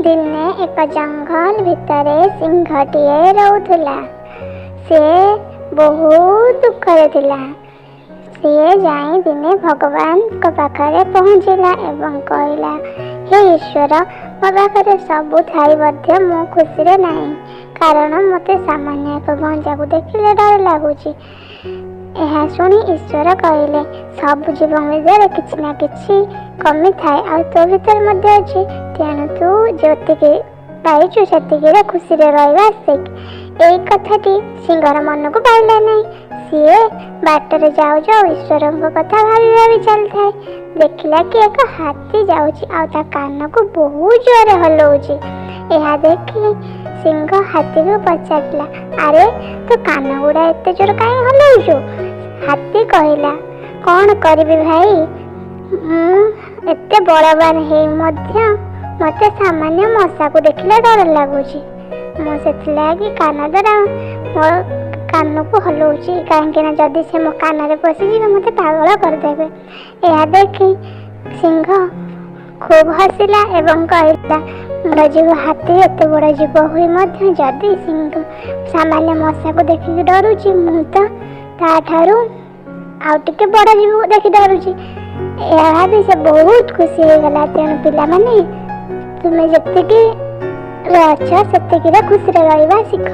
ଦିନେ ଏକ ଜଙ୍ଗଲ ଭିତରେ ସିଂହଟିଏ ରହୁଥିଲା। ସେ ବହୁତ ଦୁଃଖରେ ଥିଲା। ସିଏ ଯାଇ ଦିନେ ଭଗବାନଙ୍କ ପାଖରେ ପହଞ୍ଚିଲା ଏବଂ କହିଲା, ହେ ଈଶ୍ୱର, ମୋ ପାଖରେ ସବୁ ଥାଇ ମଧ୍ୟ ମୁଁ ଖୁସିରେ ନାହିଁ, କାରଣ ମୋତେ ସାମାନ୍ୟ ଏକ ଗଞ୍ଜାକୁ ଦେଖିଲେ ଡର ଲାଗୁଛି। ଏହା ଶୁଣି ଈଶ୍ୱର କହିଲେ, ସବୁ ଜୀବଙ୍କ ଭିତରେ କିଛି ନା କିଛି କମି ଥାଏ ଆଉ ତୋ ଭିତରେ ମଧ୍ୟ ଅଛି, ତେଣୁ ତୁ ଯେତିକି ପାଇଛୁ ସେତିକିରେ ଖୁସିରେ ରହିବା ଶିଖ। ଏଇ କଥାଟି ସିଂହର ମନକୁ ପାଇଲା ନାହିଁ। ସିଏ ବାଟରେ ଯାଉ ଯାଉ ଈଶ୍ୱରଙ୍କ କଥା ଭାବି ଭାବି ଚାଲିଥାଏ। ଦେଖିଲା କି ଏକ ହାତୀ ଯାଉଛି ଆଉ ତା କାନକୁ ବହୁତ ଜୋରରେ ହଲଉଛି। ଏହା ଦେଖି ସିଂହ ହାତୀକୁ ପଚାରିଲା, ଆରେ, ତୋ କାନ ଗୁଡ଼ା ଏତେ ଜୋର କାହିଁ ହଲଉଛୁ? ହାତୀ କହିଲା, କ'ଣ କରିବି ଭାଇ, ମୁଁ ଏତେ ବଳବାନ ହେଇ ମଧ୍ୟ ମୋତେ ସାମାନ୍ୟ ମଶାକୁ ଦେଖିଲେ ଡର ଲାଗୁଛି। ମୁଁ ସେଥିଲାଗି କାନ ଦ୍ୱାରା ମୋ କାନକୁ ହଲଉଛି, କାହିଁକି ନା ଯଦି ସେ ମୋ କାନରେ ପଶିଯିବେ ମୋତେ ପାଗଳ କରିଦେବେ। ଏହା ଦେଖି ସିଂହ ଖୁବ୍ ହସିଲା ଏବଂ କହିଲା, ବଡ଼ ଜୀବ ହାତୀ ଏତେ ବଡ଼ ଜୀବ ହୋଇ ମଧ୍ୟ ଯଦି ସିଂହ ସାମାନ୍ୟ ମଶାକୁ ଦେଖିକି ଡରୁଛି, ମୁଁ ତ ତାଠାରୁ ଆଉ ଟିକେ ବଡ଼ ଜୀବକୁ ଦେଖି ଡରୁଛି। ଏହା ଭାବି ସେ ବହୁତ ଖୁସି ହେଇଗଲା। ତେଣୁ ପିଲାମାନେ, ତୁମେ ଯେତିକି ଅଛ ସେତିକିରେ ଖୁସିରେ ରହିବା ଶିଖ।